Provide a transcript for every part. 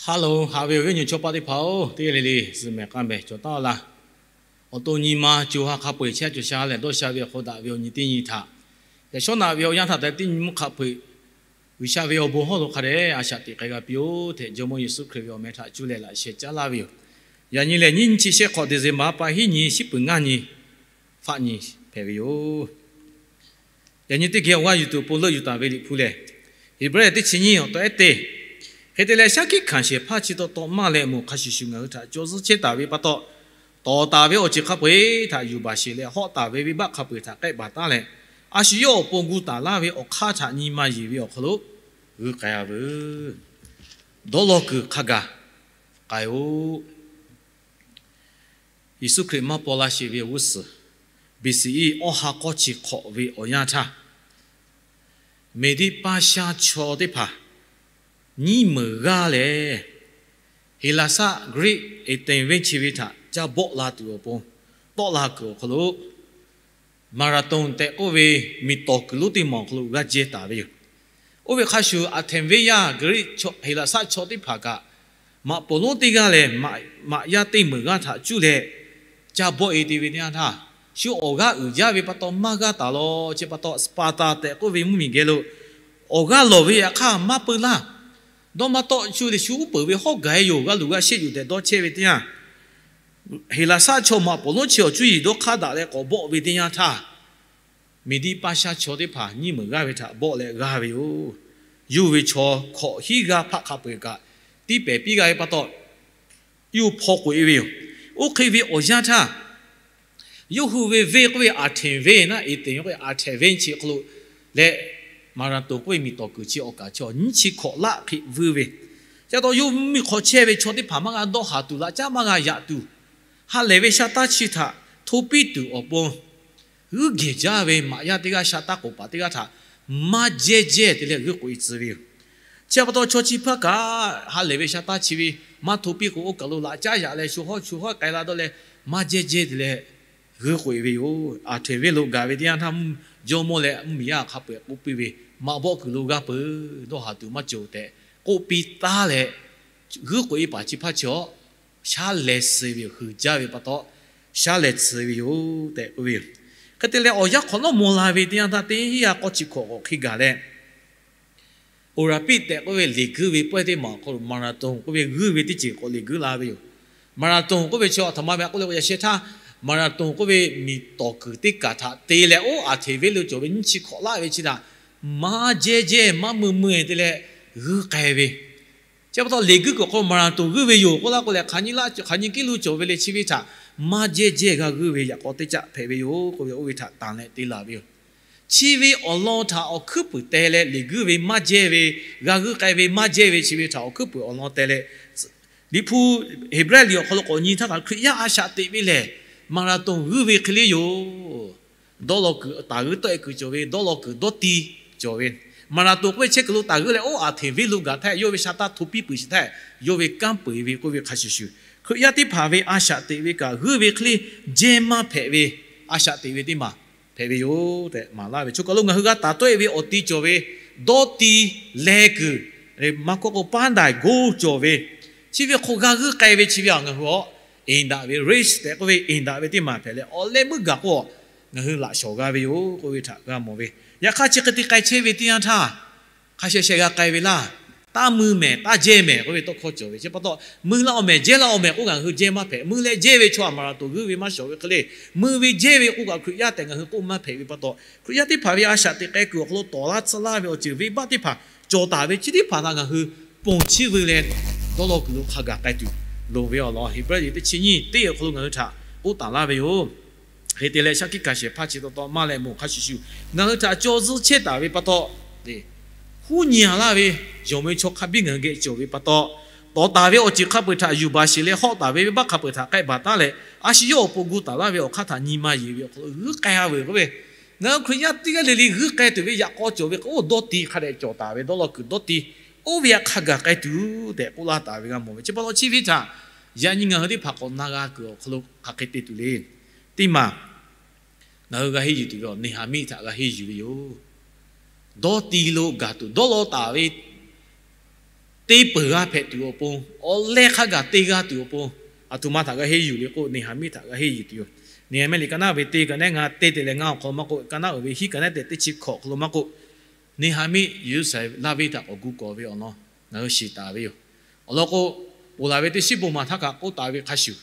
Hello, haꞈ ve awˬ viˉ awˬ nyi chaw paˆ teˇ hpaˍ-oˬ, teˇ g'aˇ le le zuhˬ mehˍ k'a mehˍ cawˬ taˍ laˇ. Awˬ to nyi ma co ha hk'a peu-eˬ chehˇ cawˬ sha leh dawˇ sha ve awˬ hk'aw daꞈ ve awˬ nyi teˇ nyi htaꞈ yaꞈ shawˉ naꞈ ve awˬ yanˇ htaꞈ tehꞈ teˇ nyi mvuhˇ hk'a peu-eˬ G'uiˬsha ve awˬ bon hawˉ lo hk'a dehꞈ a shaꞈ teꞈ k'ai g'a piˇ-oˆ tehꞈ, Jawˇmawˇ Yeˍsuˆ Hkriꞈ ve awˬ meh htaꞈ cuˇ leh laꞈ sheh caˉ laˇ ve yoˬ. Yaꞈ nyi lehˬ, nyiˇ nyi chi shehˆ hk'awꞈ December pa hiˉ nyi shiˉ peuˬ ngaˇ nyi faˆ nyi hpehꞈ ve yoˬ. Yaꞈ nyi teˇ geh awˬ g'aˇ yuˬ tuˬ awˬ pon leuˆ yuˬ taˍ ve Liꞈ hpu lehˬ, Heˍbrehˇ teˇ chi nyiˇ awˬ tawꞈ ehˉ teˇ, hk'e te leh shaˉ hkiˆ hkanˍ shehˍ hpaˇ chi taw taw maˇ leh moˬ hk'a shuˍ shuˍ ngaˬ hui htaꞈ caw zuhˇ chehˇ taˍ ve pa taw, tawˍ taˍ ve awˬ ceuˬ hk'a peu-eˬ htaꞈ yuˬ baˬ sheˍ leh hawˆ taˍ ve venˇbaˆ hk'a peu-eˬ htaꞈ k'ehˆ baˬ taˉ leh, a shu yawˇ awˬ pon gu taˍ laˇ ve awˬ hk'aˇ htaꞈ nyi ma yeˬ ve awˬ hk'aw lo g'uiˇ k'ai-a veuˬ. Dawˇ law kuiˬ hk'a gaˬ k'ai-oˆ. Yeˍsuˆ Hkriꞈ maˇ paw la sheˍ ve awˬ g'uˇ suhˍ, B C E awˇ ha k'awˇ chi hk'awꞈ ve awˬ yanˇ htaˇ, Meˍdiˆ paˇ shaˇ chaw teˇ hpaˍ nyiˇ meunˍ g'aˇ lehˬ, Heˍlaˍsaˆ Greek Athens venˇ chi ve htaꞈ caˇ bawˆ la tuˬ awˬ pon tawˆ la kuiˬ awˬ hk'aw lo Marathon tehꞈ k'oˆ ve miˬ tawˍ kuiˬ lonˉ teˇ maˬ awˬ hk'aw lo g'a jehˇ taˍ ve yoˬ. Oˇ ve hk'a shuˍ, Athens venˇ yaˇ Greek, Heˍlaˍsaˆ chaw teˇ hpaˍ kaꞈ, maꞈ poˍ lonˉ teˇ g'aˇ lehˬ, maꞈ yaˇ teˇ meunˍ g'aˇ htaꞈ cuˇ leh caˇ bawˆ-e te ve teˇ yanˇ htaˇ, shu awˬ g'aˇ uiˍ jaˇ ve pa taw maˇ g'aˇ taˍ law. Chi pa taw, Sparta tehꞈ k'oˆ ve mvuhˇmiˬ geh lo awˬ g'aˇ lawˬ ve yaꞈ hk'aˇ maˇ peu laˇ. Dawˇ maˇ tawˆ, shu lehˬ shu uˉ peunˍ ve hawˉ gaˬ-e yoˬ, g'a luˬ g'a sheˆ yoˬ tehꞈ dawˇ chehˇ ve teˇ yanˇ, Heˍlaˍsaˆ chaw maꞈ poˍ lonˉ chi awˬ cuˇ yiˍ dawˇ hk'aˇ daꞈ leh k'awꞈ bawˆ ve teˇ yanˇ htaˇ, Meˍdiˆ paˇ shaˇ chaw teˇ hpaˍ nyiˇ meunˍ g'aˇ ve htaꞈ bawˆ leh g'aˇ ve yoˬ. Yawˇ ve chaw hkawꞈ hiˉ g'aˇ hpaˆ hk'a peu-eˬ kaꞈ tiˇ pehˍ piˇ g'a ve pa taw, yawˇ hpaw k'oꞈ-e ve yoˬ. Oˇ hk'e ve awˬ yanˇ htaˇ, yawˇ hui ve venˇ k'oˆ ve Athens venˇ naˆ, Athens k'oˆ ve Athens venˇ chi hk'aw lo leh, Marathon k'oˆ ve miˬ tawˍ kuiˬ chi awˬ kaˍ chaw nyiˇ chi hkawꞈ laˆ hk'e vuiˇ ve. Chi pa taw, yawˇ mvuhˇmiˬ hk'aw chehˇ ve chaw teˇ hpaˍ maˇ g'a dawˇ haˍ tuˬ, laꞈ caˉ maˇ g'a yaꞈ tuˬ, ha lehˬ ve sha taˇ chi htaꞈ hto piˇ tuˬ awˬ pon g'uiˇ geh jaˇ ve maꞈ yaˇ teˇ g'aˇ, sha taˇ k'oˍ paˍ teˇ g'aˇ htaꞈ maˇ jehˇ jehˇ te leh g'uiˇ k'oꞈ-e tcuh ve yoˬ. Chi pa taw, chaw chi hpaˇ kaꞈ ha lehˬ ve sha taˇ chi ve maˇ hto piˇ k'o, oˇ kaˬ lo laꞈ caˉ yaꞈ leh shu hawˉ shu hawˉ k'ai la dawˇ leh maˇ jehˇ jehˇ te leh g'uiˇ k'oꞈ-e ve yoˬ. Athens venˇ lo gaˬ ve teˇ yanˇ htaˇ, jawˇmawˇ leh mvuhˇmiˬ yaˇ hk'a peu-eˬ k'oˆ piˇ ve, Maꞈ bawˆ kuiˬ lo g'aˇ peuˬ, dawˇ haˍ tuˬ maˇ cawˬ tehꞈ k'oˆ piˇ taˉ leh, g'uiˇ k'oꞈ-e paˍ chi hpaˇ chi awˬ shaˉ lehˬ suh ve yoˬ. Huiˍ jaˇ ve pa taw, shaˉ lehˬ tcuh ve yoˬ tehꞈ k'oˆ ve yoˬ. Hk'e te leh, awˬ yanˇ hk'awꞈ nawˉ maw la ve teˇ yanˇ htaˇ, teˇ hinˉ yaˇ k'awˇ chi hkawꞈ k'awꞈ hk'e gaˬ leh, Olympic tehꞈ k'oˆ ve leˬ guiˇ ve pawehˇ teˇ maˬ awˬ hk'aw lo Marathon k'oˆ ve g'uiˇ ve teˇ ceuˬ k'awꞈ leˬ guiˇ la ve yoˬ. Marathon k'oˆ ve chi a htoꞈ ma ve k'oˆ le k'o, yaꞈ sheh htaˇ Marathon k'oˆ ve miˬ tawˍ kuiˬ teˇ kaˬ htaꞈ te leh, oˇ Athens venˇ lo cawˬ ve nyiˇ chi hkawꞈ laˆ ve chi htaꞈ maˇ jehˇ jehˇ maˇ mui mui te leh g'uiˇ k'ai ve. Chi pa taw, leˬ guiˇ kuiˬ awˬ hk'aw lo Marathon g'uiˇ ve yoˬ k'oˆ laˇ k'o lehˬ, hk'aˬ nyi kiˉ lo cawˬ ve le, chi ve htaꞈ maˇ jehˇ jehˇ g'a g'uiˇ ve yaꞈ k'aw teˇ caˆ hpehꞈ ve yoˬ k'oˆ ve, oˇ ve htaꞈ tanˍ leh te laˬ ve yoˬ. Chi ve awˬ lawn htaꞈ awˬ hkuiˉ puiˍ teh leh, leˬ guiˇ ve maˇ jehˇ ve, g'a g'uiˇ k'ai ve maˇ jehˇ ve, chi ve htaꞈ awˬ hkuiˉ puiˍ awˬ lawn teh leh, Liꞈ hpu Heˍbrehˇ liꞈ awˬ hk'aw lo k'awꞈ nyi htaˇ kaꞈ, Hkriꞈ yaˇ a shaꞈ teꞈ ve lehˬ, Marathon g'uiˇ ve hk'e le yoˬ. Dawˇ law kuiˬ taˍ g'uiˇ tawˆ-e kuiˬ cawˬ ve, dawˇ law kuiˬ dawˇ ti cawˬ ve. Marathon k'oˆ ve chehˇ kuiˬ lo taˍ g'uiˇ leh, oˇ Athens venˇ lo gaˬ htaˇ yawˇ ve sha taˇ hto piˇ peuˬ sheˍ htaˇ, yawˇ ve kanˉ peu-eˬ ve k'oˆ ve hk'a shuˍ shuˍ, Hkriꞈ yaˇ teˇ hpaˍ ve a shaꞈ teꞈ ve kaꞈ, g'uiˇ ve hk'e le jehˇ maˇ hpehꞈ ve, a shaꞈ teꞈ ve teˇ maˬ hpehꞈ ve yoˬ tehꞈ maˍ laˇ ve. Chaw kaˬ lo ngaˬ hui g'a taˍ tawˆ-e ve awˬ ti cawˬ ve, dawˇ ti leh kuiˬ, maˇ k'oˆ k'o paˉ daiˬ goˇ cawˬ ve, chi ve hk'aw g'a g'uiˇ k'ai ve chi ve a ngaˬ hui awˬ eˍ daꞈ ve race tehꞈ k'oˆ ve eˍ daꞈ ve teˇ maˬ hpehꞈ leh, awˬ leh meuˇ gaˬ k'o, ngaˬ hui laꞈ shawˍ g'a ve yoˬ k'oˆ ve htaꞈ g'a mawˬ ve. Yaꞈ hk'aˇ, chi hk'e te k'ai chehˇ ve teˇ yanˇ htaˇ, hk'a sheh sheh g'a k'ai ve laˇ. Taˇ mui mehˍ, taˇ jehˇ mehˍ k'oˆ ve tawˇ hkawˇ cawˬ ve. Chi pa taw, mui laˇ-oˬ mehˍ, jehˇ laˇ-oˬ mehˍ k'oˆ kaꞈ ngaˬ hui jehˇ maˇ hpehꞈ. Mui leh jehˇ ve chaw a Marathon g'uiˇ ve maˇ shawˍ ve hk'e le, mui ve jehˇ ve k'oˆ kaꞈ Hkriꞈ yaˇ tehꞈ ngaˬ hui k'oˆ maˇ hpehꞈ ve pa taw, Hkriꞈ yaˇ teˇ hpaˍ ve a shaꞈ teꞈ k'ai kuiˬ awˬ hk'aw lo tawˍ laˇ tcuh laˇ ve awˬ ceuˬ venˇbaˆ teˇ hpaˍ cawˬ taˍ ve chi teˇ hpaˍ htaꞈ ngaˬ hui ponˬ chiˇ veu leh, dawˇ law kuiˬ lo hk'a gaˬ k'ai tuˬ loˍ ve awˬ lawn Heˍbrehˇ liꞈ teˇ chi nyiˇ teˇ awˬ hk'aw lo ngaˬ hui htaꞈ k'oˆ taˍ laˇ ve yoˬ. Hk'e te leh, shaˉ hkiˆ hkanˍ shehˍ hpaˇ chi taw taw maˇ leh moˬ hk'a shuˍ shuˍ ngaˬ hui htaꞈ caw zuhˇ chehˇ taˍ ve pa taw, huˉ nyi-a laˇ ve yawˬ meh chaw hk'a biˇ ngaˬ hui geh cawˬ ve pa taw, tawˍ taˍ ve awˬ ceuˬ hk'a peu-eˬ htaꞈ yuˬ baˬ sheˍ leh, hawˆ taˍ ve venˇbaˆ hk'a peu-eˬ htaꞈ k'ehˆ baˬ taˉ leh, a shu yawˇ awˬ pon gu taˍ laˇ ve awˬ hk'aˇ htaꞈ nyi ma yeˬ ve awˬ hk'aw lo g'uiˇ k'ai-a veuˬ k'oˆ ve, ngaˬ hui Hkriꞈ yaˇ teˇ g'aˇ le le g'uiˇ k'ai tuˬ ve yaꞈ k'aw cawˬ ve k'o, oˇ dawˇ ti hk'a dehꞈ cawˬ taˍ ve dawˇ law kuiˬ dawˇ ti, oˇ ve htaꞈ hk'a gaˬ k'ai tuˬ tehꞈ k'oˆ laˇ taˍ ve g'a mawˬ ve. Chi pa taw chi ve htaꞈ yaꞈ nyi ngaˬ hui teˇ hpaˍ k'awꞈ na g'a kuiˬ awˬ hk'aw lo hk'aˬ hk'e te tuˬ le. Teˇ maˬ, ngaˬ hui g'a henˇ yuˬ tuˬ ve awˬ Neˍhaˍmiˆ htaꞈ g'a henˇ yuˬ ve yoˬ. Dawˇ ti lo gaˬ tuˬ dawˇ law taˍ ve te peuˬ g'a hpehꞈ tuˬ awˬ pon, awˬ leh hk'a gaˬ te g'a tuˬ awˬ pon, aˬ htoꞈ ma htaꞈ g'a henˇ yuˬ le k'o, Neˍhaˍmiˆ htaꞈ g'a henˇ yuˬ tuˬ yoˬ. Neˍhaˍmiˆ liꞈ ka naˉ ve teˇ ka neˉ ngaˇ teˇ te leh ngaˇ awˬ hk'aw lo maˇ k'oˆ, ka naˉ uiˍ ve hiˉ ka neˉ tehꞈ teˇ chi hkawꞈ awˬ hk'aw lo maˇ k'oˆ, Neˍhaˍmiˆ Yeˍruˆsaˍlehnˍ laˇ venˇ htaꞈ k'awꞈ gu kawˍ ve awˬ lawn ngaˬ hui shiˍ taˍ ve yoˬ. Awˬ lawn k'o, ponˬ laˬ ve teˇ shiˉ bon maˬ htaˇ kaꞈ k'oˆ taˍ ve hk'a shuˍ,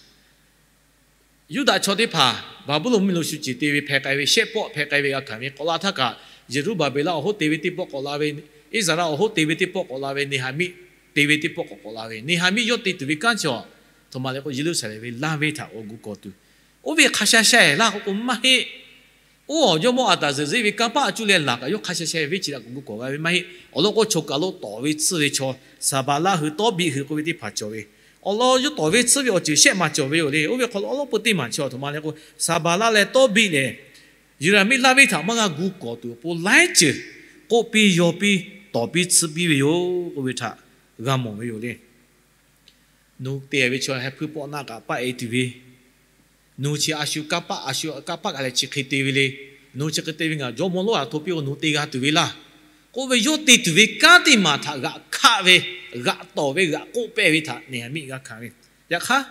Yuˇdaꞈ chaw teˇ hpaˍ Baˍbuˍlonˍ mvuhˇmiˬ lo shu ceˬ te ve hpeh k'ai ve, shehˆ pawˆ hpeh k'ai ve g'a hkanˍ ve k'awꞈ la htaˇ kaꞈ, Zeˍruˆbaˍbeˍlaˆ awˬ hoˉ te ve teˇ pawˆ k'awꞈ la ve, Iˉsaˍreˍlaˆ awˬ hoˉ te ve teˇ pawˆ k'awꞈ la ve, Neˍhaˍmiˆ te ve teˇ pawˆ k'awꞈ k'awꞈ la ve, Neˍhaˍmiˆ yawˇ te tuˬ ve kanˉ chi a htoꞈ ma le k'o, Yeˍruˆsaˍlehnˍ ve laˇ venˇ htaꞈ k'awꞈ gu kawˍ tuˬ, oˇ ve hk'a sha sha-eˬ laˇ k'o k'o maˇ heˆ. Oˇ awˬ jawˇmawˇ Aˍtaˍzeˍ zeˆ ve kanˇ paˆ a cuˇ leh laˬ kaꞈ yawˇ hk'a sha sha-eˬ venˇ chi htaꞈ k'awꞈ gu kawˍ g'a ve maˇ heˆ. Awˬ lawn k'o, choˬ kaˬ lo tawˍ ve tsuhˇ ve chaw Saˍbaˍlaˆ hui, Tawˇbiˆ hui k'oˆ ve teˇ hpaˍ cawˬ ve, awˬ lawn yawˇ tawˍ ve tsuhˇ ve awˬ ceuˬ shehˆ maˬ cawˬ ve yoˬ le. Oˇ ve hk'aw lo awˉ lawˉ peu teˇ maˬ chi a htoꞈ ma le k'o, Saˍbaˍlaˆ leh Tawˇbiˆ lehˬ, Yeˍraˍmiˆ laˇ venˇ htaꞈ maˇ g'a gu kawˍ tuˬ awˬ pon laiˉ ceuˬ k'oˆ piˇ yaw piˇ tawˍ piˇ tsuhˇ piˇ ve yoˬ k'oˆ ve htaꞈ g'a mawˬ ve yoˬ le. Nawˬ hui te ve chaw heh hpuiˇ pawˆ naˆ kaꞈ paˆ e tuˬ ve, nawˬ hui chi a shu kanˇ paˆ, a shu kanˇ paˆ kaꞈ leh chi hk'e te ve le. Nawˬ hui chi hk'e te ve ngaˬ jawˇmawˇ lonˉ a hto piˇ k'o nawˬ hui te g'a tuˬ ve laˇ k'oˆ ve, yawˇ te tuˬ ve kanˉ teˇ maˬ htaꞈ g'aꞈ hkaˆ ve, g'aꞈ tawˍ ve, g'aꞈ k'oˆ pehˇ ve htaꞈ Neˍhaˍmiˆ g'a hkanˍ ve. Yaꞈ hk'aˇ,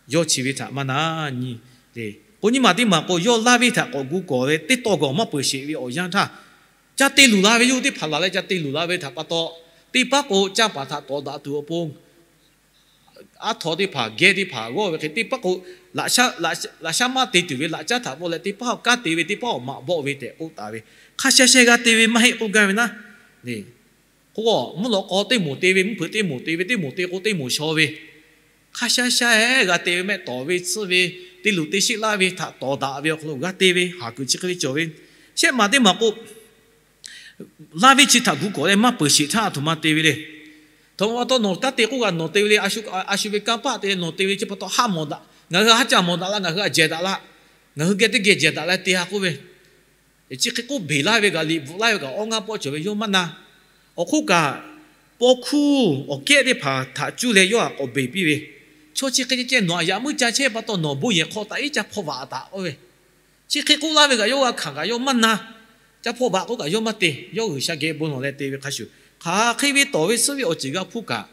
yawˇ chi ve htaꞈ maˇ na nyi le. K'o, nyiˇ maˬ teˇ maˬ k'o, yawˇ laˇ venˇ htaꞈ k'awꞈ gu kawˍ ve teˇ tawˇ gawˬ maˇ peuˬ sheˍ ve awˬ yanˇ htaˇ, ca te luˬ la ve yoˬ teˇ hpaˍ laˬ leh ca te luˬ la ve htaꞈ pa taw, teˇ paˉ k'o canˇ paˍ htaꞈ tawˍ daꞈ tuˬ awˬ pon, aˉ htaw teˇ hpaˍ, geh teˇ hpaˍ g'awˇ ve hk'e, teˇ paˉ k'o, laꞈ shaˉ maˇ te tuˬ ve laꞈ caˉ htaꞈ vawˆ leh, teˇ paˉ k'o kanˉ te ve, teˇ paˉ k'o maꞈ bawˆ ve tehꞈ k'oˆ taˍ ve, hk'a sha sha g'a te ve maˇ heˆ k'oˆ gaˇ ve naˉ. K'o, mvuhˇ lawꞈ k'aw teˇ moˍ te ve, mvuhˇ hpeuꞈ teˇ moˍ te ve, teˇ moˍ te k'o teˇ moˍ shaw ve, hk'a sha sha g'a te ve mehˆ tawˍ ve tsuhˇ ve, te luˬ te sheˆ laˇ ve htaꞈ tawˍ daꞈ ve awˬ hk'aw lo g'a te ve haˍ kuiˬ chi hk'e ve cawˬ ve. Shehˆ maˬ teˇ maˬ k'o, laˇ venˇ chi htaꞈ gu kawˍ leh maˇ peuˬ sheˍ htaˇ a htoꞈ ma te ve le. Htoꞈ ma pa taw nawˬ taˇ te k'oˆ kaꞈ nawˬ te ve le, a shu ve kanˇ paˆ te leh nawˬ te ve chi pa taw haˆ mawˬ daꞈ, ngaˬ hui haˉ caˇ mawˬ daꞈ la, ngaˬ hui a jehˬ daꞈ la, ngaˬ hui geh teˇ geh jehˬ daꞈ leh te a k'oˆ ve, chi hk'e k'oˆ beˬ laˇ ve kaꞈ, liꞈ bvuhꞈ laˇ ve kaꞈ, awˬ ngaˇ pawˆ cawˬ ve yawˇ maˇ na. Awˬ hk'oˆ kaꞈ, paw hkuˇ awˬ kehˉ teˇ hpaˍ htaꞈ cuˇ leh yawˇ htaꞈ k'awꞈ beˬ piˇ ve, chaw chi hk'e ceh ceh nawˬ htaꞈ yaꞈ muiˉ ca chehˇ pa taw nawˬ bon yehˬ hk'aw taꞈ iˉ ca hpawˇ vaꞈ taꞈ k'oˆ ve, chi hk'e k'oˆ laˇ ve kaꞈ yawˇ g'a hkanˍ kaꞈ yawˇ maˇ na. Ca hpawˇ vaꞈ k'oˆ kaꞈ yawˇ maˇ te. Yawˇ G'uiˬsha geh bon lawˬ leh te ve hk'a shuˍ, hk'aˬ hk'e ve tawˍ ve tsuhˇ ve awˬ ceuˬ g'a hpuˇ kaꞈ,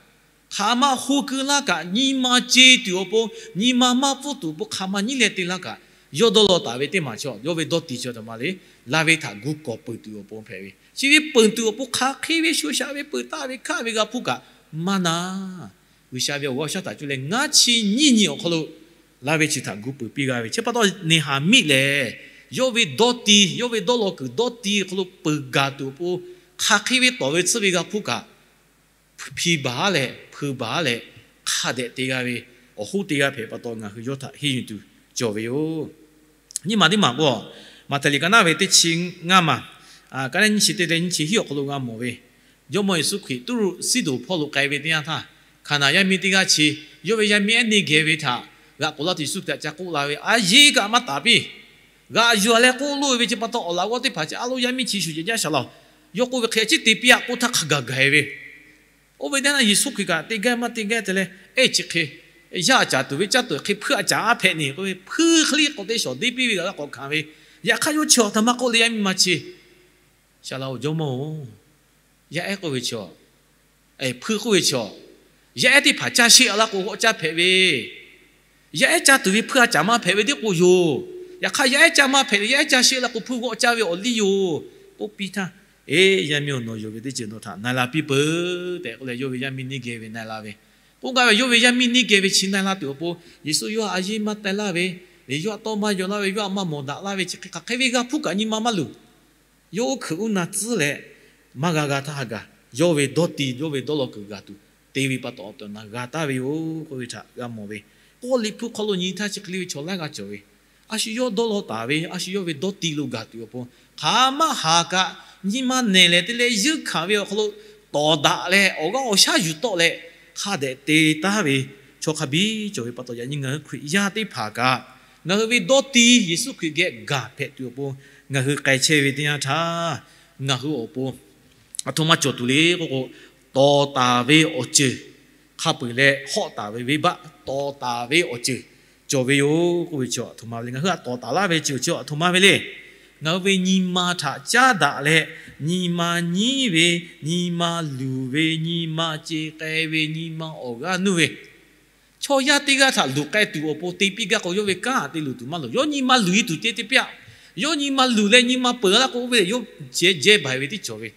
hk'aˬ ma hu keu laˇ kaꞈ, nyi ma ce tuˬ awˬ pon, nyi ma maˇ pfuhˇ tuˬ awˬ pon hk'aˬ ma nyiˉ leh te laˇ kaꞈ, yawˇ dawˇ law taˍ ve teˇ maˬ chaw, yawˇ ve dawˇ tiˍ chaw htoꞈ ma le, laˇ venˇ htaꞈ gu kawˍ peuˬ tuˬ awˬ pon hpehꞈ ve, chi ve peuˬ tuˬ awˬ pon hk'aˬ hk'e ve sho shaꞈ ve peuˬ taˍ ve hkaˆ ve g'a hpuˇ kaꞈ maˇ na. G'uiˬsha ve awˬ g'aˇ awˬ shaˉ htaꞈ cuˇ leh ngaˇ chi nyiˇ nyi awˬ hk'aw lo laˇ venˇ chi htaꞈ gu peuˬ piˇ g'a ve, chi pa taw Neˍhaˍmiˆ lehˬ, yawˇ ve dawˇ tiˍ, yawˇ ve dawˇ law kuiˬ dawˇ tiˍ awˬ hk'aw lo peuˬ gaˬ tuˬ awˬ pon, hk'aˬ hk'e ve tawˍ ve tsuhˇ ve g'a hpuˇ kaꞈ, hpiˇ baˬ leh hpui baˬ leh hk'a dehꞈ te g'a ve awˬ hoˉ te g'a hpehꞈ pa taw ngaˬ hui yawˇ htaꞈ henˇ yuˬ tuˬ cawˬ ve yoˬ. Nyiˇ maˬ teˇ maˬ k'o, Maꞈhtehˍ liꞈ ka naˉ ve teˇ chi ngaˇ maˬ, ka naˉ nyiˇ chi teˇ leh nyiˇ chi hiˉ awˬ hk'aw lo g'a mawˬ ve, Jawˇmawˇ Yeˍsuˆ Hkriꞈ Tuˇruˆ Siˉdonˍ hpawˇ lo k'ai ve teˇ yanˇ htaˇ, Hkaˍnanˍ yaˇ miˇ teˇ g'aˇ chi yawˇ ve yaˇ miˇ ehˉ neˇ geh ve htaꞈ g'aꞈ k'oˍ laˇ tuˬ Yeˍsuˆ Hkriꞈ htaꞈ ca k'oˆ la ve, A yeˇ kaꞈ maˇ taˍ piˇ. G'aꞈ yuˬ a leh k'oˆ loˇ ve chi pa taw awˬ laꞈ g'awˇ teˇ hpaˍ chi a loˇ yaˇ miˇ chi shuˍ yeˬ jaˇ shaˍ laˬ. Yawˇ k'oˆ ve hk'e a ciˉ te piˇ aꞈ k'oˆ htaˇ hk'a gaˬ gaˬ e ve, oˇ ve teˇ naˇ Yeˍsuˆ Hkriꞈ kaꞈ te gaˇ maˇ te gaˇ te leh, ehˉ chi hk'e, yaˇ a caˍ tuˬ ve caˇ tuˬ hk'e hpuiˇ a caˍ a hpehꞈ ne k'oˆ ve, hpuiˇ hk'e le k'awꞈ te shawˍ deˇ piˇ ve g'aꞈ k'awꞈ hkanˍ ve, yaꞈ hk'aˇ yawˇ chi awˬ htaꞈ maˇ k'oˆ leh yaˇ miˇ ma chi, Shaˍ laˬ-oˬ Jawˇmawˇ-oˬ, yaˇ ehˉ k'oˆ ve chi, hpuiˇ k'oˆ ve chi, yaˇ ehˉ teˇ hpaˍ caˇ sheˆ a laˇ k'o g'awˆ caˇ hpehꞈ ve, yaˇ ehˉ caˇ tuˬ ve hpuiˇ a caˍ maˇ hpehꞈ ve teˇ k'o yoˬ. Yaꞈ hk'aˇ yaˇ ehˉ caˇ maˇ hpehꞈ leh yaˇ ehˉ caˇ sheˆ la k'o hpuiˇ g'awˆ caˇ ve awˬ liˇ yoˬ. K'oˆ piˇ htaˇ, Eˇ, yaˇ miˇ-oˬ, nawˬ yonˍ ve teˇ ceuˬ nawˬ htaꞈ na e la piˇ peuˬ tehꞈ k'oˆ leh yawˇ ve yaˇ miˇ neˇ geh ve na e la ve. K'oˆ gaˇ ve yawˇ ve yaˇ miˇ neˇ geh ve chi na e la tuˬ awˬ pon, Yeˍsuˆ yawˇ htaꞈ a yeˇ maˇ teh laˇ ve, leh yawˇ htaꞈ tawˇ maˇ yaw laˇ ve, yawˇ htaꞈ maˇ mawˬ daꞈ laˇ ve chi hk'e hk'aˬ hk'e ve g'a hpuˇ kaꞈ nyi ma maˇ luˬ. Yawˇ uˉ hkuiꞈ uˉ na tcuhˉ leh maˇ g'a g'a htaˇ ha gaˬ yawˇ ve dawˇ ti, yawˇ ve dawˇ law kuiˬ g'aˬ tuˬ te ve pa taw awˬ tehˬ awˬ na g'a taˍ ve yoˬ k'oˆ ve htaꞈ g'a mawˬ ve. Kawˇ liꞈ hpu hk'aw lo nyi htaˇ chi hk'e le ve chaw laiˉ g'aˇ cawˬ ve, a shu yawˇ dawˇ law taˍ ve, a shu yawˇ ve dawˇ ti lo gaˬ tuˬ awˬ pon, hk'aˬ maˇ haˍ kaꞈ nyi ma nehˬ lehˬ te leh yeunˇ hkanˍ ve awˬ hk'aw lo tawˍ daꞈ leh awˬ g'aˇ awˬ shaˉ yuˬ tawˆ leh hk'a dehꞈ te taˍ ve chaw hk'a biˇ cawˬ ve pa taw, yaꞈ nyi ngaˬ hui Hkriꞈ yaˇ teˇ hpaˍ kaꞈ ngaˬ hui ve dawˇ ti Yeˍsuˆ Hkriꞈ geh gaˬ hpehꞈ tuˬ awˬ pon ngaˬ hui k'ai chehˇ ve teˇ yanˇ htaˇ, ngaˬ hui awˬ pon aˬ htoꞈ ma cawˬ tuˬ le k'oˆ k'o, tawˍ taˍ ve awˬ ceuˬ hk'a peu-eˬ leh hawˆ taˍ ve venˇbaˆ tawˍ taˍ ve awˬ ceuˬ cawˬ ve yoˬ k'oˆ ve chi aˬ htoꞈ ma ve le. Ngaˬ hui htaꞈ tawˍ taˍ laˇ ve ceuˬ chi aˬ htoꞈ ma ve le. Ngaˬ hui ve nyi ma htaꞈ caˉ daꞈ leh nyi ma nyiˉ ve, nyi ma luˬ ve, nyi ma ce k'ai ve, nyi ma awˬ g'aˇ nuˇ ve, chaw yaˇ teˇ g'aˇ htaꞈ luˬ k'ai tuˬ awˬ pon te piˇ gaˇ k'o, yawˇ ve kanˉ htaꞈ te luˬ tuˬ maˇ loˍ. Yawˇ nyi ma luˬ e tuˬ ceh teˇ piˇ-aˆ. Yawˇ nyi ma luˬ leh nyi ma peuˬ laˇ k'o, oˇ ve lehˬ yawˇ jehˇ jehˇ baˬ ve teˇ cawˬ ve.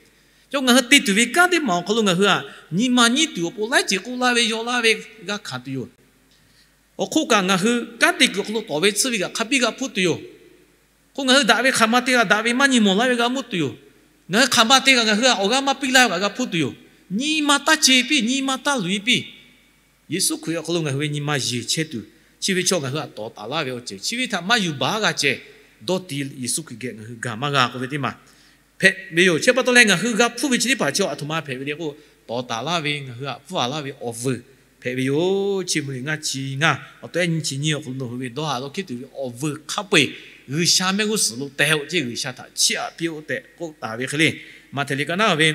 Yawˇ ngaˬ hui te tuˬ ve kanˉ teˇ maˬ awˬ hk'aw lo ngaˬ hui htaꞈ nyi ma nyiˉ tuˬ awˬ pon laiˉ ceuˬ k'oˆ laˇ ve, yaw laˇ ve, g'a hkanˍ tuˬ yoˬ. Awˬ hk'oˆ kaꞈ ngaˬ hui kanˉ te kuiˬ awˬ hk'aw lo tawˍ ve tsuhˇ ve kaꞈ hk'a biˇ g'a hpuˇ tuˬ yoˬ. Hk'o, ngaˬ hui daꞈ ve hk'aˬ ma te g'a daꞈ ve maˇ nyi mawˬ laˇ ve g'a mvuhˇ tuˬ yoˬ. Ngaˬ hui hk'aˬ ma te g'a ngaˬ hui awˬ g'aˇ maˇ piˇ laˇ ve kaꞈ g'a hpuˇ tuˬ yoˬ. Nyi ma taˇ ce piˇ, nyi ma taˇ luˬ e piˇ. Yeˍsuˆ Hkriꞈ awˬ hk'aw lo ngaˬ hui ve nyi ma yeˬ chehˇ tuˬ, chi ve chaw ngaˬ hui htaꞈ tawˍ taˍ laˇ ve awˬ ceuˬ, chi ve htaꞈ maˇ yuˬ baˬ g'a ceh, dawˇ ti Yeˍsuˆ Hkriꞈ geh ngaˬ hui gaˬ maˇ g'a k'oˆ ve teˇ maˬ hpehꞈ ve yoˬ. Chi pa taw leh ngaˬ hui g'a hpuˇ ve chi teˇ hpaˍ chi aˬ htoꞈ ma hpehꞈ ve le k'o, tawˍ taˍ laˇ ve, ngaˬ hui htaꞈ pfuhˇ a laˇ ve awˬ vuiˬ hpehꞈ ve yoˬ. Chi mvuh liꞈ ngaˇ chi ngaˇ awˬ tawehˉ nyiˇ chi nyiˇ awˬ hk'aw lo nawˬ hui ve dawˇ haˍ dawˇ hkiˉ tuˬ ve awˬ vuiˬ hk'a peu-eˬ G'uiˬsha mehˆ g'uˇ suhˍ lo teh-oˆ ceˇ, G'uiˬsha htaꞈ chiˇ aꞈ piˇ-oˆ tehꞈ k'oˆ taˍ ve hk'e le. Maꞈhtehˍ liꞈ ka naˉ ve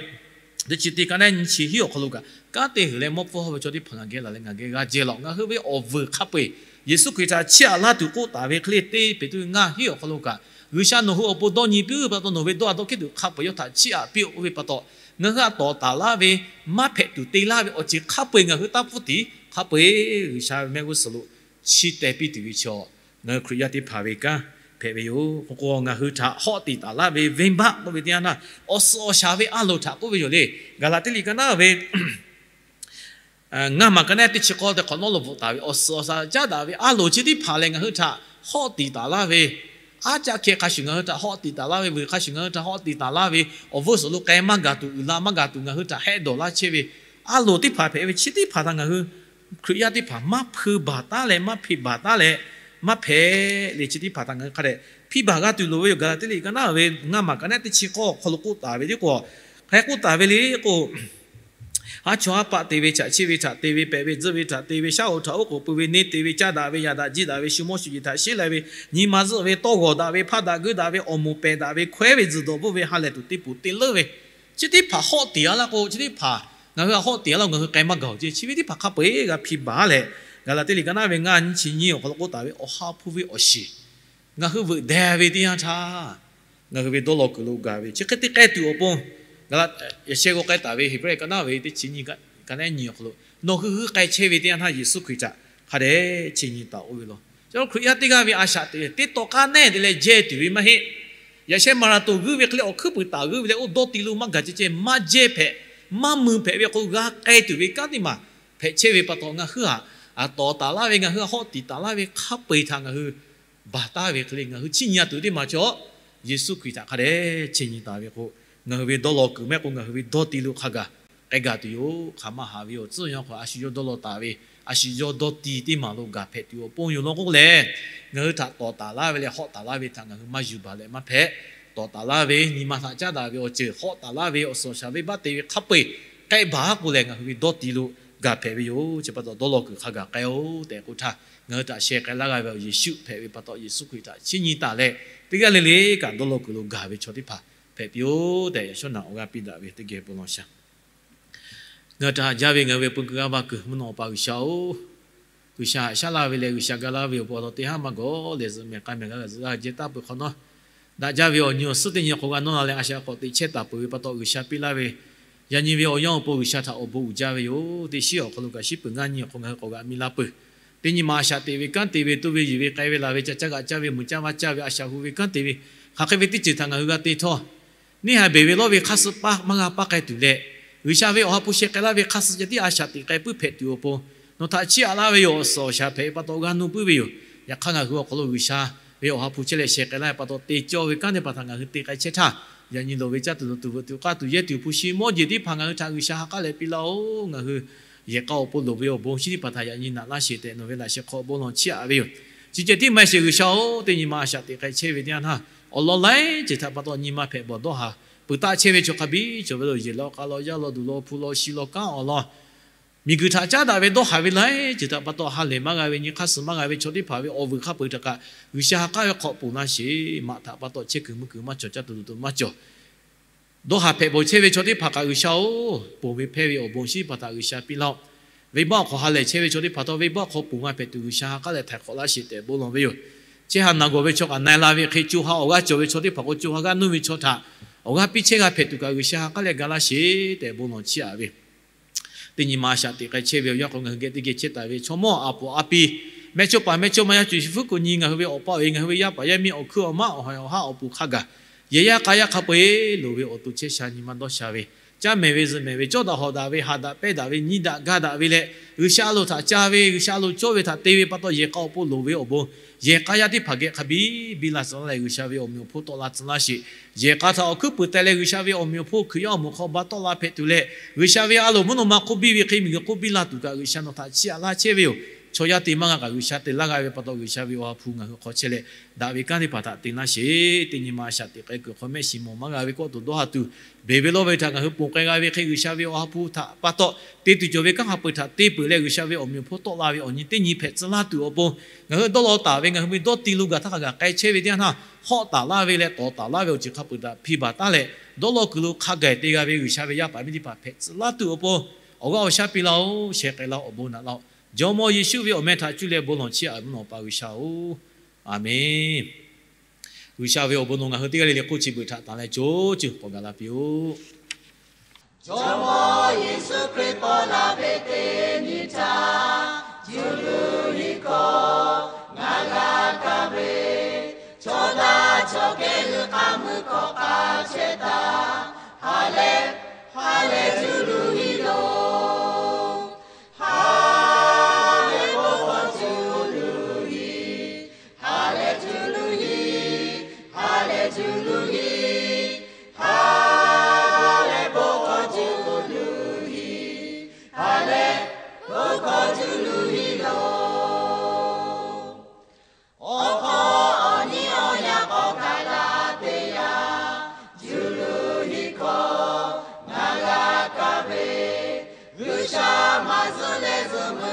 teˇ chi teˇ ka naˉ nyiˇ chi hiˉ awˬ hk'aw lo kaꞈ, kanˉ te huiˬ leh mawˇ pfuhˇ hawˇ ve chaw teˇ hpaˍ ngaˬ geh laˬ leh ngaˬ geh g'a jehˇ laˬ. Ngaˬ hui ve awˬ vuiˬ hk'a peu-eˬ Yeˍsuˆ Hkriꞈ htaꞈ chiˇ aꞈ laˇ tuˬ k'oˆ taˍ ve hk'e le, teˇ Peˍtruˆ ngaˇ hiˉ awˬ hk'aw lo kaꞈ, G'uiˬsha nawˬ hui awˬ pon dawˇ nyi piˇ ve pa taw, nawˬ ve dawˇ haˍ dawˇ hkiˉ tuˬ hk'a peu-eˬ yawˇ htaꞈ chiˇ aꞈ piˇ-oˆ k'oˆ ve pa taw, ngaˬ hui htaꞈ tawˍ taˍ laˇ ve, maˇ hpehꞈ tuˬ te laˇ ve awˬ ceuˬ hk'a peu-eˬ ngaˬ hui taˇ pfuhˇ tiˍ hk'a peu-eˬ G'uiˬsha ve mehˆ g'uˇ suhˍ lo chiˇ teh piˇ tuˬ ve chaw, ngaˬ hui Hkriꞈ yaˇ teˇ hpaˍ ve kanˉ hpehꞈ ve yoˬ. K'o k'o, ngaˬ hui htaꞈ hawˆ tiˍ taˍ laˇ ve venˇbaˆ k'oˆ ve teˇ yanˇ htaˇ, awˬ suhˍ awˬ shaˍ ve a loˍ htaꞈ k'oˆ ve yoˬ le. Gaˍlaˍtiˆ liꞈ ka naˉ ve ngaˇ maˬ ka naˉ teˇ chi k'awˇ te hk'awꞈ nawˉ lo bvuhꞈ taˍ ve awˬ suhˍ awˬ shaˍ caˉ daꞈ ve a loˍ chi teˇ hpaˍ lehˬ, ngaˬ hui htaꞈ hawˆ tiˍ taˍ laˇ ve, aˉ caˆ hkeh hk'a shuˍ ngaˬ hui htaꞈ hawˆ tiˍ taˍ laˇ ve, vuiˬ hk'a shuˍ ngaˬ hui htaꞈ hawˆ tiˍ taˍ laˇ ve, awˬ vuiˬ suhˍ lo k'ai maˇ gaˬ tuˬ, uiˍ la maˇ gaˬ tuˬ ngaˬ hui htaꞈ hehˆ dawˬ laˇ chehˇ ve a loˍ teˇ hpaˍ hpehꞈ ve chi teˇ hpaˍ htaꞈ ngaˬ hui Hkriꞈ yaˇ teˇ hpaˍ maˇ hpeu baˬ taˉ leh, maˇ hpeꞈ baˬ taˉ leh, maˇ hpehꞈ le chi teˇ hpaˍ htaꞈ ngaˬ hui hk'a dehꞈ hpiˇ baˬ g'a tuˬ loˍ ve yoˬ. Gaˍlaˍtiˆ liꞈ ka naˉ ve ngaˇ maˬ ka naˉ teˇ chi k'awˇ awˬ hk'aw lo k'oˆ taˍ ve teˇ k'o, hk'e k'oˆ taˍ ve le k'o, haˉ chawˇ haˉ paˆ te ve, chaꞈ chiˆ ve htaꞈ te ve, pehꞈ ve tzuhˆ ve htaꞈ te ve, shaˉ oˍ htaꞈ oˉ k'oˍ pui ve, neˇ te ve, caˇ daꞈ ve, yaꞈ daꞈ jiˇ daꞈ ve, shu mawˇ shu jeˬ htaꞈ sheˉ lai ve, nyi ma zuhˆ ve, tawˇ g'awˬ daꞈ ve, hpaˇ daꞈ geuˆ daꞈ ve, awˬ moˍ pehˬ daꞈ ve, hkawehˉ ve, tzuhˬ dawˬ bvuhˆ ve, ha lehˬ tuˬ teˇ poˬ te leuˉ ve, chi teˇ hpaˍ hawˆ tiˍ a laˇ k'o, chi teˇ hpaˍ ngaˬ hui htaꞈ hawˆ tiˍ a laˇ, ngaˬ hui k'ai maˇ gaˬ-oˬ ceˇ. Chi ve teˇ hpaˍ hk'a peu-eˬ g'a hpiˇ baˬ leh, Gaˍlaˍtiˆ liꞈ ka naˉ ve ngaˇ nyiˇ chi nyiˇ awˬ hk'aw lo k'oˆ taˍ ve awˬ ha hpu ve awˬ shiˍ ngaˬ hui veuꞈ deh ve teˇ yanˇ htaˇ, ngaˬ hui ve dawˇ law kuiˬ lo gaˬ ve chi hk'e te k'ai tuˬ awˬ pon, Gaˍlaˍtiˆ yaꞈ sheh g'aw k'ai taˍ ve Heˍbrehˇ ka naˉ ve teˇ chi nyiˇ ka naˉ nyiˇ awˬ hk'aw lo, nawˬ hui hui k'ai chehˇ ve teˇ yanˇ htaˇ Yeˍsuˆ Hkriꞈ htaꞈ hk'a dehꞈ cheˇ nyi taˍ oˇ ve law. Chi Hkriꞈ yaˇ teˇ g'aˇ ve a shaꞈ teꞈ leh teˇ taw k'aˉ nehˇ te leh jehˇ tuˬ ve maˇ heˆ. Yaꞈ sheh maˍ laˬ toˬ g'uiˇ ve hk'e leh awˬ hkuiˉ puiˍ taˍ g'uiˇ ve leh oˇ dawˇ ti lo maˇ gaˬ ceh ceh maˇ jehˇ hpehꞈ, maˇ mui hpehꞈ ve k'o, g'a k'ai tuˬ ve kanˉ teˇ maˬ hpehꞈ chehˇ ve pa taw, ngaˬ hui htaꞈ tawˍ taˍ laˇ ve, ngaˬ hui htaꞈ hawˆ tiˍ taˍ laˇ ve hk'a peu-eˬ htaꞈ ngaˬ hui baˬ taˍ ve hk'e le, ngaˬ hui chiˇ nyi a tuˬ teˇ maˬ cawˬ. Yeˍsuˆ Hkriꞈ htaꞈ hk'a dehꞈ cheˇ nyi taˍ ve k'o, ngaˬ hui ve dawˇ law kuiˬ mehˆ k'o, ngaˬ hui ve dawˇ ti lo hk'a gaˬ k'ai gaˬ tuˬ yoˬ. Hk'aˬ ma haꞈ ve awˬ tcuhˉ awˬ yanˇ hk'aw a shu yawˇ dawˇ law taˍ ve, a shu yawˇ dawˇ ti teˇ maˬ lo gaˬ hpehꞈ tuˬ awˬ pon yoˬ law k'oˆ lehˬ, ngaˬ hui htaꞈ tawˍ taˍ laˇ ve leh hawˆ taˍ laˇ ve htaꞈ ngaˬ hui maˇ yuˬ baˬ leh maˇ hpehꞈ. Tawˍ taˍ laˇ ve, nyi ma htaꞈ caˉ daꞈ ve awˬ ceuˬ, hawˆ taˍ laˇ ve awˬ suhˍ awˬ shaˍ venˇbaˆ te ve hk'a peu-eˬ k'ai baˬ k'o lehˬ, ngaˬ hui ve dawˇ ti lo gaˬ hpehꞈ ve yoˬ. Chi pa taw dawˇ law kuiˬ hk'a gaˬ k'ai-oˬ tehꞈ k'oˆ htaˇ, ngaˬ hui htaꞈ sheh k'ai laˇ g'a ve awˬ Yeˍsuˆ hpehꞈ ve pa taw, Yeˍsuˆ Hkriꞈ htaꞈ chiˇ nyi taˍ leh, teˇ g'aˇ le le kaꞈ dawˇ law kuiˬ lo gaˬ ve chaw teˇ hpaˍ hpehꞈ piˇ-oˆ tehꞈ, yaꞈ shawˉ naꞈ awˬ g'aˇ piˇ daꞈ ve teˇ geh bon lawˬ shaˍ. Ngaˬ hui htaꞈ haꞈ jaˇ ve ngaˬ hui ve peu kuiˬ g'aˇ va kuiˬ mvuhˇ naw awˬ pa G'uiˬsha-oˬ, G'uiˬsha haꞈ shaˉ laˇ ve leh G'uiˬsha ga laˇ ve awˬ pon awˬ lawn teˇ haˉ maˇ gawˬ leh zuhꞈ mehˍ k'ai mehˍ g'a zuhꞈ g'a jehˇ taˍ peuˬ hk'awꞈ nawˉ, daꞈ jaˇ ve awˬ nyi awˬ suhˉ teˇ nyi hk'aw g'a nawˇ la leh a shaꞈ k'awꞈ teꞈ chehˇ taˍ peuˬ ve pa taw, G'uiˬsha piˇ laˇ ve yaꞈ nyi ve awˬ yanˇ awˬ pon G'uiˬsha htaꞈ awˬ bon uiˍ jaˇ ve yoˬ. Teˇ shiˉ awˬ hk'aw lo kaꞈ shiˉ peuˬ ngaˇ nyi awˬ hk'aw ngaˬ hui k'awꞈ g'a miˇ laˇ peuˬ. Teˇ nyi ma a shaꞈ teꞈ ve kanˉ te ve, toˇ ve yuˬ ve k'ai ve laˬ ve ca caˇ g'aꞈ caˇ ve, meuꞈ caˇ vaˇ caˇ ve, a shaꞈ hu ve kanˉ te ve, hk'aˬ hk'e ve teˇ ceuˬ htaꞈ ngaˬ hui g'a te htawˇ, neˇ haiˬ beˬ ve lawˇ ve hk'aˇ suh paˇ maˇ g'a paˇ k'ai tuˬ leh, G'uiˬsha ve awˬ ha hpu sheh k'ai laˇ ve hk'aˇ suh ceh tiˉ a shaꞈ teꞈ k'ai puiˉ hpehꞈ tuˬ awˬ pon, nawˬ htaꞈ chiˇ aꞈ laˇ ve yoˬ. Awˬ suhˍ awˬ shaˍ hpehꞈ ve pa taw g'a nuˇ puiˉ ve yoˬ. Yaꞈ hk'aˇ ngaˬ hui awˬ hk'aw lo G'uiˬsha ve awˬ ha hpu chehˇ leh sheh k'ai laˇ ve pa taw, te cawˇ ve kanˉ teˇ hpaˍ htaꞈ ngaˬ hui te k'ai chehˇ htaˇ, yaꞈ nyi loˍ ve caˇ tuˬ loˍ tuˬ veuꞈ tuˬ k'aˇ tuˬ yehˇ tuˬ hpu shi mawˇ jeˬ teˇ hpaˍ ngaˬ hui htaꞈ G'uiˬsha ha k'aˉ leh piˇ laˇ-oˬ. Ngaˬ hui yehˬ k'a awˬ pon loˍ ve awˬ bon shinˉ teˇ hpaˍ htaꞈ yaꞈ nyi naꞈ laˇ sheˍ tehꞈ nawˬ ve laꞈ sheh hk'aw bon lawˬ chiˇ aꞈ ve yoˬ. Chi ceh tiˉ maˇ heˆ sheˍ G'uiˬsha-oˬ, teˇ nyi ma a shaꞈ teꞈ k'ai chehˇ ve teˇ yanˇ htaˇ, awˬ lawn laiˉ ceuˬ htaꞈ pa taw nyi ma hpehꞈ bawˬ dawˇ haˍ peuˬ taˆ chehˇ ve chaw hk'a biˇ cawˬ ve lo, yehˬ law k'a law yaˇ law duˬ law hpu law shi law kanˉ awˬ lawn, miˬguiˬ htaꞈ caˉ daꞈ ve dawˇ haˍ ve laiˉ ceuˬ htaꞈ pa taw ha lehˬ maˇ g'a ve, nyi hk'aˇ suh maˇ g'a ve chaw teˇ hpaˍ ve awˬ vuiˬ hk'a peu-eˬ htaꞈ kaꞈ G'uiˬsha ha k'aˉ ve hk'aw ponˬ laˇ sheˍ. Maꞈ htaꞈ pa taw chehˇ kuiˬ mvuh kuiˬ maˇ cawˬ, caˇ tuˬ loˍ tuˬ maˇ cawˬ. Dawˇ haˍ hpehꞈ bawˬ chehˇ ve chaw teˇ hpaˍ kaꞈ G'uiˬsha-oˬ, ponˬ ve hpehˇ ve awˬ bon shinˉ teˇ hpaˍ htaꞈ G'uiˬsha piˇ laˇ-oˆ. Venˇbaˆ awˬ hk'aw ha lehˬ chehˇ ve chaw teˇ hpaˍ htawˇ, venˇbaˆ hk'aw ponˬ g'a hpehꞈ tuˬ G'uiˬsha ha k'aˉ leh htaiˍ hk'awꞈ laˇ sheˍ tehꞈ bon lawˬ ve yoˬ. Chehˇ ha naˬ gawˬ ve chaw kaꞈ na-e la ve hk'e, co ha awˬ g'aˇ cawˬ ve chaw teˇ hpaˍ k'o, co ha g'aˇ nuˇ ve chaw htaꞈ Awˬ g'aˇ piˇ chehˇ g'a hpehꞈ tuˬ kaꞈ G'uiˬsha ha k'aˉ leh ga laˇ sheˍ tehꞈ bon lawˬ chiˇ aꞈ ve, teˇ nyi ma a shaꞈ teꞈ k'ai chehˇ ve awˬ yanˇ k'o, ngaˬ hui geh teˇ geh chehˇ taˍ ve chaw mawˇ a poˍ a pi, mehˇchawˇpaˍ mehˇchawˇma yaˇ co shiˍ fuˉ ko nyi ngaˬ hui ve awˬ pa awˬ e, ngaˬ hui ve yaˇ paˍ yaˇ miˇ awˬ hkuiˉ awˬ maˉ awˬ haiˬ awˬ haˉ awˬ pon hk'a gaˬ, yehˬ yaˇ k'a yaˇ hk'a peu-eˬ loˍ ve awˬ to chehˇ sha nyi ma dawˇ sha ve, caˇ mehˍ ve zuhꞈ mehˍ ve, cawˇ daꞈ hawˍ daꞈ ve, haꞈ daꞈ pehnˇ daꞈ ve, nyi daꞈ ga daꞈ ve leh, G'uiˬsha a loˍ htaꞈ ca ve, G'uiˬsha a loˍ cawˇ ve htaꞈ te ve pa taw, yehˬ k'a awˬ pon loˍ ve awˬ bon, yehˬ k'a yaˇ teˇ hpaˍ geh hk'a biˇ biˇ la tcuh laˇ leh, G'uiˬsha ve awˬ meꞈ awˬ hponˇ tawˆ la tcuh laˇ sheˍ. Yehˬ k'a htaꞈ awˬ hkuiˉ puiˍ teh leh, G'uiˬsha ve awˬ meꞈ awˬ hponˇ Hkriꞈ yaˇ awˬ moˍ hk'aw ba tawˆ la hpehꞈ tuˬ leh, G'uiˬsha ve a loˍ mvuhˇ naw ma k'oˆ biˇ ve hk'e, miˬguiˬ k'oˆ biˇ la tuˬ kaꞈ G'uiˬsha nawˬ htaꞈ chiˇ aꞈ laˇ chehˇ ve yoˬ. Chaw yaˇ te maˇ g'a kaꞈ G'uiˬsha te laˇ g'a ve pa taw, G'uiˬsha ve Awˬ ha hpu ngaˬ hui hk'aw chehˇ leh, daꞈ ve kanˉ teˇ hpaˍ htaꞈ te laˇ sheˍ. Teˇ nyi ma a shaꞈ teꞈ k'ai kuiˬ hk'aw mehˆ shiˍ mawˬ maˇ g'a ve kawˆ tuˬ dawˇ ha tuˬ, beˬ ve lawˇ ve htaꞈ ngaˬ hui ponˬ k'ai g'a ve hk'e, G'uiˬsha ve Awˬ ha hpu htaꞈ pa taw te tuˬ cawˬ ve kanˉ hk'a peu-eˬ htaꞈ te peuˬ leh, G'uiˬsha ve awˬ meꞈ awˬ hponˇ tawˆ la ve awˬ nyi teˇ nyi hpehꞈ tcuh laˇ tuˬ awˬ pon, ngaˬ hui dawˇ law taˍ ve, ngaˬ hui ve dawˇ ti lo gaˬ htaˇ hk'a gaˬ k'ai chehˇ ve teˇ yanˇ htaˇ, hawˆ taˍ laˇ ve leh tawˍ taˍ laˇ ve awˬ ceuˬ hk'a peu-eˬ htaꞈ hpiˇ baˬ taˉ leh, dawˇ law kuiˬ lo hk'a gaˬ te g'a ve G'uiˬsha ve yaˇ paˍ miˇ teˇ hpaˍ hpehꞈ tcuh laˇ tuˬ awˬ pon, awˬ g'aˇ awˬ shaˉ piˇ laˇ-oˬ. Sheh k'ai laˇ-oˬ. Awˬ bon naꞈ laˇ-oˬ. Jawˇmawˇ Yeˍsuˆ ve awˬ meh htaꞈ cuˇ leh bon lawˬ chiˇ aꞈ ve mvuhˇ naw pa G'uiˬsha-oˬ, Aˍmenˇ. G'uiˬsha ve awˬ bon nawˬ ngaˬ hui teˇ g'aˇ le le k'oˆ chi beuꞈ htaꞈ tanˬ leh co ceuˬ k'awꞈ gaˬ la piˇ-oˆ. Jawˇmawˇ Yeˍsuˆ Hkriꞈ pawˆ la ve teˇ nyi htaˇ, Juˇ luˬ hiˆ hkawˇ ngaˬ g'a kaˇ ve, chaw daꞈ chaw kehˬ hui k'aˇ mui hkawꞈ k'a chehˇ taˍ. Ha lehˬ, ha lehˬ Juˇ luˬ hiˆ yoˬ. Ha lehˬ bon hkawˇ Juˇ luˬ hiˆ. Ha lehˬ Juˇ luˬ hiˆ. Ha lehˬ Juˇ luˬ hiˆ. Ha lehˬ bon hkawˇ Juˇ luˬ hiˆ. Ha lehˬ bon hkawˇ Juˇ luˬ hiˆ yoˬ. Awˬ hk'aw awˬ nyi awˬ yaˇ k'awꞈ gaˬ la teˇ yanˇ, Juˇ luˬ hiˆ hkawˇ ngaˬ g'a kaˇ ve, G'uiˬsha maˇ zuhˆ leh zuhˆ mvuh